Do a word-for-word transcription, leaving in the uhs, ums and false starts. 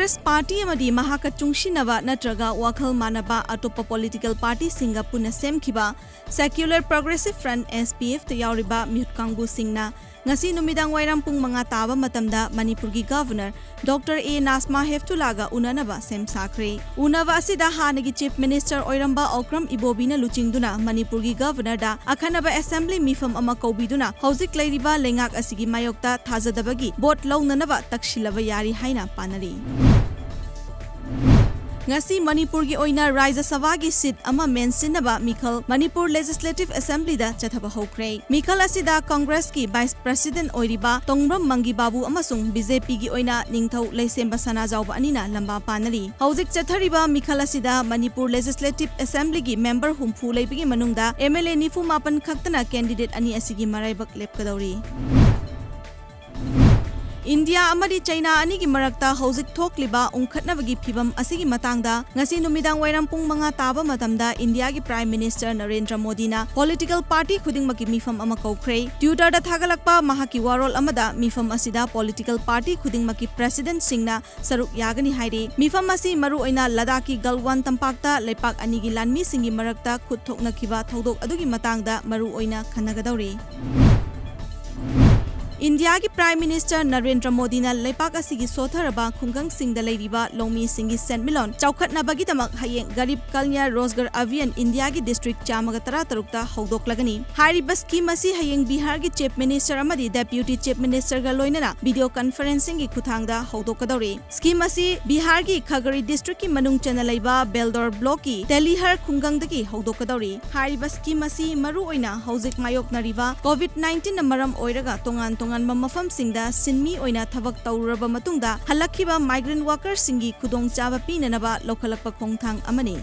Congress party ꯑꯃꯗꯤ ꯃꯍꯥꯛꯀ ꯆꯨꯡꯁꯤꯟꯅꯕ ꯅꯠꯇ꯭ꯔꯒ ꯋꯥꯈꯜ ꯃꯥꯟꯅꯕ ꯑꯇꯣꯞꯄ ꯄꯣꯂꯤꯇꯤꯀꯦꯜ ꯄꯥꯔꯇꯤꯁꯤꯡꯒ ꯄꯨꯟꯅ ꯁꯦꯝꯈꯤꯕ Secular Progressive Front, S P F, ꯇ ꯌꯥꯎꯔꯤꯕ ꯃꯤꯍꯨꯠ ꯀꯥꯡꯕꯨꯁꯤꯡꯅ ꯉꯁꯤ ꯅꯨꯃꯤꯗꯥꯡ ꯋꯥꯏꯔꯝ ꯄꯨꯡ ꯃꯉꯥ ꯇꯥꯕ ꯃꯇꯝꯗ ꯃꯅꯤꯄꯨꯔꯒꯤ ꯒꯚꯔꯅꯔ ꯗꯣꯛꯇꯔ ꯑꯦ ꯅꯥꯖꯃꯥ ꯍꯦꯞꯇꯨꯂꯥꯒ ꯎꯅꯅꯕ ꯁꯦꯝ ꯁꯥꯈ꯭ꯔꯦ꯫ ꯎꯅꯕ ꯑꯁꯤꯗ ꯍꯥꯟꯅꯒꯤ ꯆꯤꯐ ꯃꯤꯅꯤꯁꯇꯔ ꯑꯣꯏꯔꯝꯕ ꯑꯣꯀ꯭ꯔꯝ ꯏꯕꯣꯕꯤꯅ ꯂꯨꯆꯤꯡꯗꯨꯅ ꯃꯅꯤꯄꯨꯔꯒꯤ ꯒꯚꯔꯅꯔꯗ ꯑꯈꯟꯅꯕ ꯑꯦꯁꯦꯝꯕ꯭ꯂꯤ ꯃꯤꯐꯝ ꯑꯃ ꯀꯧꯕꯤꯗꯨꯅ ꯍꯧꯖꯤꯛ ꯂꯩꯔꯤꯕ ꯂꯩꯉꯥꯛ ꯑꯁꯤꯒꯤ ꯃꯥꯌꯣꯛꯇ ꯊꯥꯖꯗꯕꯒꯤ ꯚꯣꯠ ꯂꯧꯅꯅꯕ ꯇꯛꯁꯤꯜꯂꯕ ꯌꯥꯔꯤ ꯍꯥꯏꯅ ꯄꯥꯅꯔꯤ꯫ ꯉꯁꯤ ꯃꯅꯤꯄꯨꯔꯒꯤ ꯑꯣꯏꯅ ꯔꯥꯖ꯭ꯌ ꯁꯚꯥꯒꯤ ꯁꯤꯠ ꯑꯃ ꯃꯦꯟꯁꯤꯟꯅꯕ ꯃꯤꯈꯜ ꯃꯅꯤꯄꯨꯔ ꯂꯦꯖꯤꯁꯂꯦꯇꯤꯚ ꯑꯦꯁꯦꯝꯕ꯭ꯂꯤꯗ ꯆꯠꯊꯕ ꯍꯧꯈ꯭ꯔꯦ꯫ ꯃꯤꯈꯜ ꯑꯁꯤꯗ ꯀꯪꯒ꯭ꯔꯦꯁꯀꯤ ꯚꯥꯏꯁ ꯄ꯭ꯔꯦꯁꯤꯗꯦꯟꯠ ꯑꯣꯏꯔꯤꯕ ꯇꯣꯡꯕ꯭ꯔꯝ ꯃꯪꯒꯤ ꯕꯥꯕꯨ ꯑꯃꯁꯨꯡ ꯕꯤ ꯖꯦ ꯄꯤꯒꯤ ꯑꯣꯏꯅ ꯅꯤꯡꯊꯧ ꯂꯩꯁꯦꯝꯕ ꯁꯅꯥꯖꯥꯎꯕ ꯑꯅꯤꯅ ꯂꯝꯕꯥ ꯄꯥꯅꯔꯤ꯫ ꯍꯧꯖꯤꯛ ꯆꯠꯊꯔꯤꯕ ꯃꯤꯈꯜ ꯑꯁꯤꯗ ꯃꯅꯤꯄꯨꯔ ꯂꯦꯖꯤꯁꯂꯦꯇꯤꯚ ꯑꯦꯁꯦꯝꯕ꯭ꯂꯤꯒꯤ ꯃꯦꯝꯕꯔ ꯍꯨꯝꯐꯨ ꯂꯩꯕꯒꯤ ꯃꯅꯨꯡꯗ ꯑꯦꯝ ꯑꯦꯜ ꯑꯦ ꯅꯤꯐꯨ ꯃꯥꯄꯟ ꯈꯛꯇꯅ ꯀꯦꯟꯗꯤꯗꯦꯠ ꯑꯅꯤ ꯑꯁꯤꯒꯤ ꯃꯔꯥꯏꯕꯛ ꯂꯦꯞꯀꯗꯧꯔꯤ꯫ ꯏꯟꯗꯤꯌꯥ ꯑꯃꯗꯤ ꯆꯩꯅꯥ ꯑꯅꯤꯒꯤ ꯃꯔꯛꯇ ꯍꯧꯖꯤꯛ ꯊꯣꯛꯂꯤꯕ ꯎꯪꯈꯠꯅꯕꯒꯤ ꯐꯤꯚꯝ ꯑꯁꯤꯒꯤ ꯃꯇꯥꯡꯗ ꯉꯁꯤ ꯅꯨꯃꯤꯗꯥꯡ ꯋꯥꯏꯔꯝ ꯄꯨꯡ ꯃꯉꯥ ꯇꯥꯕ ꯃꯇꯝꯗ ꯏꯟꯗꯤꯌꯥꯒꯤ ꯄ꯭ꯔꯥꯏꯝ ꯃꯤꯅꯤꯁꯇꯔ ꯅꯔꯦꯟꯗ꯭ꯔ ꯃꯣꯗꯤꯅ ꯄꯣꯂꯤꯇꯤꯀꯦꯜ ꯄꯥꯔꯇꯤ ꯈꯨꯗꯤꯡꯃꯛꯀꯤ ꯃꯤꯐꯝ ꯑꯃ ꯀꯧꯈ꯭ꯔꯦ꯫ ꯇ꯭ꯋꯤꯇꯔꯗ ꯊꯥꯒꯠꯂꯛꯄ ꯃꯍꯥꯛꯀꯤ ꯋꯥꯔꯣꯜ ꯑꯃꯗ ꯃꯤꯐꯝ ꯑꯁꯤꯗ ꯄꯣꯂꯤꯇꯤꯀꯦꯜ ꯄꯥꯔꯇꯤ ꯈꯨꯗꯤꯡꯃꯛꯀꯤ ꯄ꯭ꯔꯦꯁꯤꯗꯦꯟꯠꯁꯤꯡꯅ ꯁꯔꯨꯛ ꯌꯥꯒꯅꯤ ꯍꯥꯏꯔꯤ꯫ ꯃꯤꯐꯝ ꯑꯁꯤ ꯃꯔꯨꯑꯣꯏꯅ ꯂꯗꯥꯈꯀꯤ ꯒꯜꯋꯥꯟ ꯇꯝꯄꯥꯛꯇ ꯂꯩꯄꯥꯛ ꯑꯅꯤꯒꯤ ꯂꯥꯟꯃꯤꯁꯤꯡꯒꯤ ꯃꯔꯛꯇ ꯈꯨꯠ ꯊꯣꯛꯅꯈꯤꯕ ꯊꯧꯗꯣꯛ ꯑꯗꯨꯒꯤ ꯃꯇꯥꯡꯗ ꯃꯔꯨꯑꯣꯏꯅ ꯈꯟꯅꯒꯗꯧꯔꯤ꯫ ꯏꯟꯗꯤꯌꯥꯒꯤ ꯄ꯭ꯔꯥꯏꯝ ꯃꯤꯅꯤꯁꯇꯔ ꯅꯔꯦꯟꯗ꯭ꯔ ꯃꯣꯗꯤꯅ ꯂꯩꯄꯥꯛ ꯑꯁꯤꯒꯤ ꯁꯣꯠꯊꯔꯕ ꯈꯨꯡꯒꯪꯁꯤꯡꯗ ꯂꯩꯔꯤꯕ ꯂꯧꯃꯤꯁꯤꯡꯒꯤ ꯁꯦꯟꯃꯤꯠꯂꯣꯟ ꯆꯥꯎꯈꯠꯅꯕꯒꯤꯗꯃꯛ ꯍꯌꯦꯡ ꯒꯔꯤꯕ ꯀꯜꯌꯥꯟ ꯔꯣꯖꯒꯥꯔ ꯑꯚꯤꯌꯥꯟ ꯏꯟꯗꯤꯌꯥꯒꯤ ꯗꯤꯁꯇ꯭ꯔꯤꯛ ꯆꯥꯝꯃꯒ ꯇꯔꯥ ꯇꯔꯨꯛꯇ ꯍꯧꯗꯣꯛꯂꯒꯅꯤ꯫ ꯍꯥꯏꯔꯤꯕ ꯁ꯭ꯀꯤꯝ ꯑꯁꯤ ꯍꯌꯦꯡ ꯕꯤꯍꯥꯔꯒꯤ ꯆꯤꯐ ꯃꯤꯅꯤꯁꯇꯔ ꯑꯃꯗꯤ ꯗꯦꯄ꯭ꯌꯨꯇꯤ ꯆꯤꯐ ꯃꯤꯅꯤꯁꯇꯔꯒ ꯂꯣꯏꯅꯅ ꯚꯤꯗꯤꯑꯣ ꯀꯟꯐꯔꯦꯟꯁꯤꯡꯒꯤ ꯈꯨꯠꯊꯥꯡꯗ ꯍꯧꯗꯣꯛꯀꯗꯧꯔꯤ꯫ ꯁ꯭ꯀꯤꯝ ꯑꯁꯤ ꯕꯤꯍꯥꯔꯒꯤ ꯈꯒꯔꯤ ꯗꯤꯁꯇ꯭ꯔꯤꯛꯀꯤ ꯃꯅꯨꯡ ꯆꯟꯅ ꯂꯩꯕ ꯕꯦꯜꯗꯣꯔ ꯕ꯭ꯂꯣꯛꯀꯤ ꯇꯦꯂꯤꯍꯔ ꯈꯨꯡꯒꯪꯗꯒꯤ ꯍꯧꯗꯣꯛꯀꯗꯧꯔꯤ꯫ ꯍꯥꯏꯔꯤꯕ ꯁ꯭ꯀꯤꯝ ꯑꯁꯤ ꯃꯔꯨꯑꯣꯏꯅ ꯍꯧꯖꯤꯛ ꯃꯥꯌꯣꯛꯅꯔꯤꯕ ꯀꯣꯚꯤꯗ ꯅꯥꯏꯟꯇꯤꯟꯅ ꯃꯔꯝ ꯑꯣꯏꯔꯒ ꯇꯣꯉꯥꯟ ꯇꯣꯉꯥꯟꯕ ꯃꯐꯝꯁꯤꯡꯗ ꯁꯤꯟꯃꯤ ꯑꯣꯏꯅ ꯊꯕꯛ ꯇꯧꯔꯨꯔꯕ ꯃꯇꯨꯡꯗ ꯍꯜꯂꯛꯈꯤꯕ ꯃꯥꯏꯒ꯭ꯔꯦꯟꯠ ꯋꯥꯔꯀꯔꯁꯤꯡꯒꯤ ꯈꯨꯗꯣꯡꯆꯥꯕ ꯄꯤꯅꯅꯕ ꯂꯧꯈꯠꯂꯛꯄ ꯈꯣꯡꯊꯥꯡ ꯑꯃꯅꯤ꯫